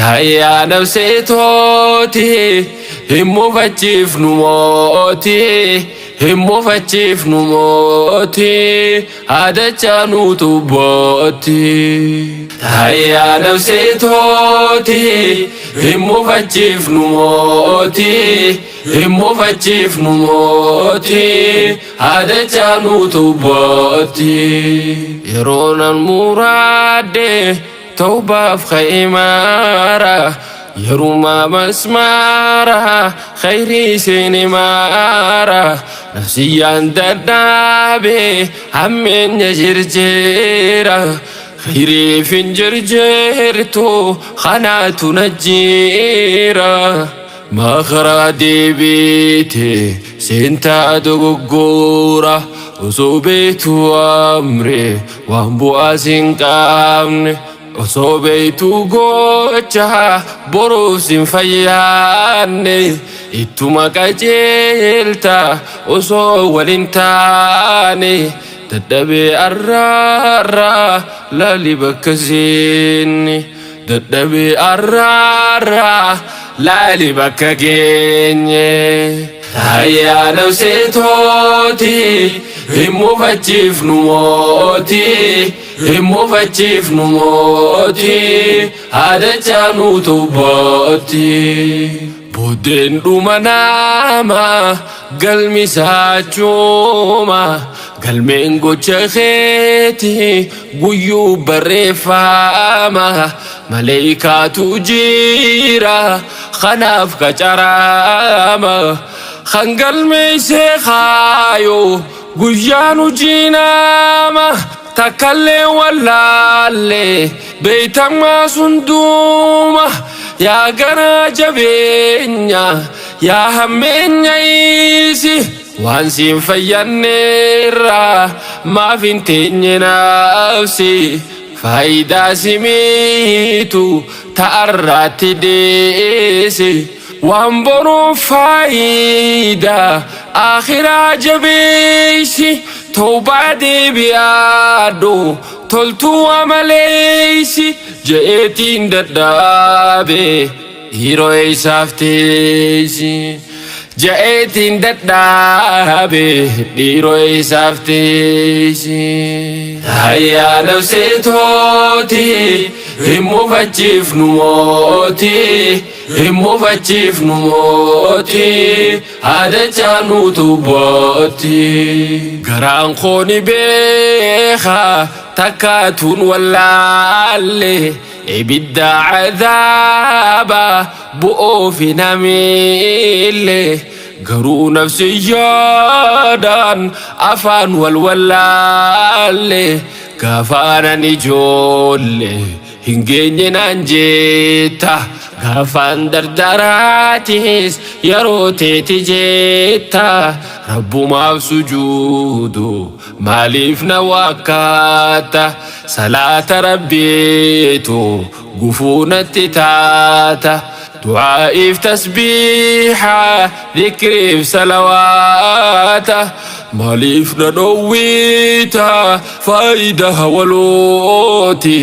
Taayyaa nafsee tooti hin mufachiifnu mooti hin mufachiifnu mooti haadachaa nuutu booti. Taayyaa nafsee tooti hin mufachiifnu mooti hin mufachiifnu mooti haadachaa nuutu booti. Yeroo nan muraadde tawbaaf kha'imaara yeruma masmaara khayrii seenimaara nafsiyyaan dadhaabe hammeenya jirjeera khayriif hin jirjeertu kanaatu na jiira makaraa deebiite seentaa dogoggora osoo beektu amre waan bu'aa sin qabne osoo beektu gocha boruuf sin fayyaanne ittuma qajeelta osoo walin taane dadhabee arraarraa laali bakka seenne dadhabee arraarraa laali bakka geenye. Taayyaa nafsee tooti hin mufachiifnu mooti hin mufachiifnu mooti haadachaa nuutu booti. Booddeen dhuma nama galmi saachuuma galmeen gocha keeti guyyuu barreeffama maleeykaatu jira kanaaf qacaraama kan galmeessee kaayo guyyaan hojii nama takkallee wallaalle beeytamaa sunduuma yaa garaa jabeenya yaa hammeenya isi waan siin fayyanneerra maaf hin teenye nafsi faayidaa simiitu ta'arraatti deesi waan boruun faayidaa akhiraa jabeessi tawbaa deebi'aadhu toltuu amaleessi je'eetiin dadhaabe dhiiroo eessaaf teessi je'eetiin dadhaabe dhiiroo eessaaf teessi. Taayyaa nafsee tooti hin mufachiifnu mooti hin mufachiifnu mooti haadachaa nuutu booti. Garaan koo ni beeka takkaatuun wallaalle ibidda cadaaba bu'uufi namiille garuu nafsiyyaadhaan afaan wal wallaalle gaafaanan ijoolle hin geenye naan jetta gaafaan dardaraatis yeroo teeti jetta rabbumaaf sujuudu maaliif na wakkaata salaata rabbiitu gufuu natti taata du'aa'iif tasbiixa dhikriif salawaata maaliif na dhoowwiita faayidaa walooti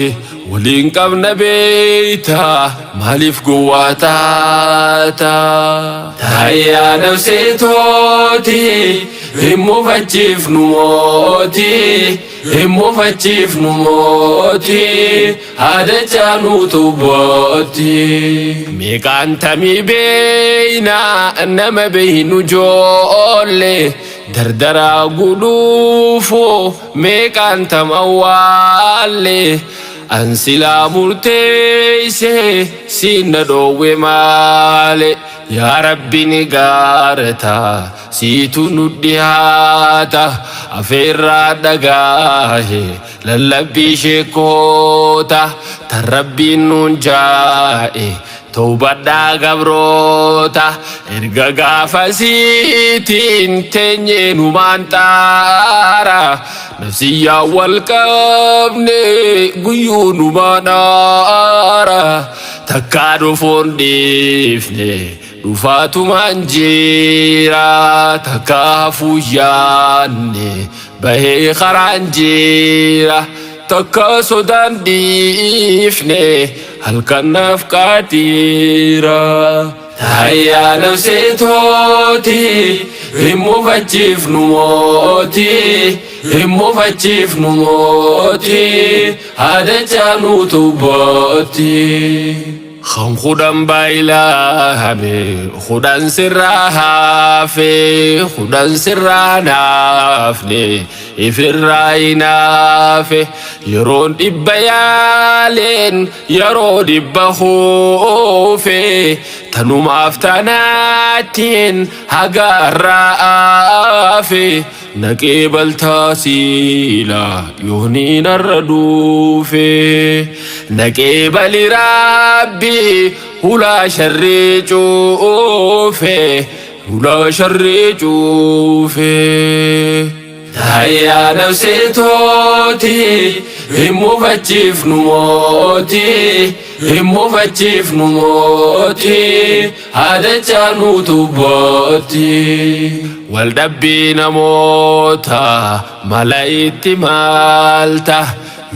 waliin qabna beeyta maaliif gowwaa taata. Taayyaa nafsee tooti hin mufachiifnu mooti hin mufachiifnu mooti haadachaa nuutu booti. Meeqaan tamii beeyna nama beeynu joolle dardaraa guluufu meeqaan tam awwaalle an silaa murteeyse siin na dhoowwe maale yaa rabbi ni gaarata siitu nu dhihaata afeerraa dhagaahe lallabbii sheekoota tan rabbiin nuun jaa'e tawbadhaa gabroota erga gaafasiitiin teenyee numaan xaara nafsiyyaa wal qabne guyyuu numaan aara takkaa dhufuun dhiifne dhufaatumaan jira takkaa hafuu yaanne bahee karaan jira. Takka sodaan dhiifne halkan naaf qaatiira. Taayyaa nafsee tooti hin mufachiifnu mooti hin mufachiifnu mooti haada caanuutu booti. Kan 10 baay'ilame 10 sirraa hafe 10 sirraa naafne ifirraa hinaafe yeroon 100 yaaleen yeroo 100 huufe tanumaaf tanaattiin haga irraa aafe Na qeebaltaa siila yoonii narra dhuufe. Na qeebali Rabbi hulaa sharrii cuufe. Hulaa sharrii cuufe. Taayyaa nafsee tooti hin mufachiifnu mooti hin mufachiifnu mooti. Haadachaa nuutu bootti. Waldhabbii namoota mala itti maalta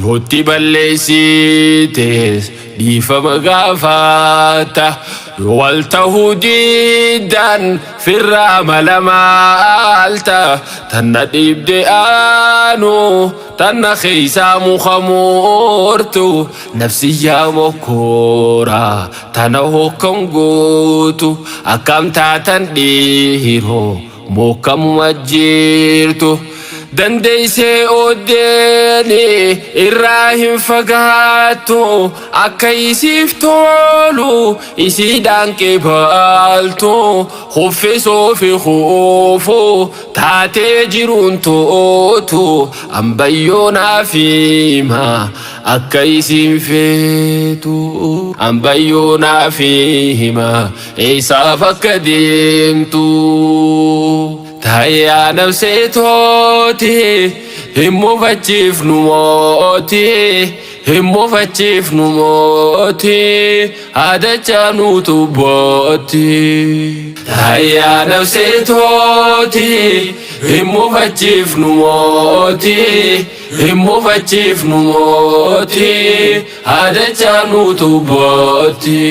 yootti balleessites dhiifama gaafatta yoo wal tahuu diddan firraa mala maalta tanna dhibde aanu tanna keeysaa muka murtu nafsiyyaa mokkoora Tana hokkan gootu akkam taatan dhiiroo mokkamuma jirtu. Dandeessee ooddeeni irraa hin fagaattu akka isiif tolu isiidhaan qeebaaltu kuffisuu fi kuufuu taatee jiruun tootu ambayyoo naaf hima akka isiin feetu ambayyoo naaf hima eessaaf akka deemtu taayyaa nafsee tooti hin mufachiifnu mooti hin mufachiifnu mooti haadachaa nuutu booti taayyaa nafsee tooti hin mufachiifnu mooti hin mufachiifnu mooti haadachaa nuutu booti.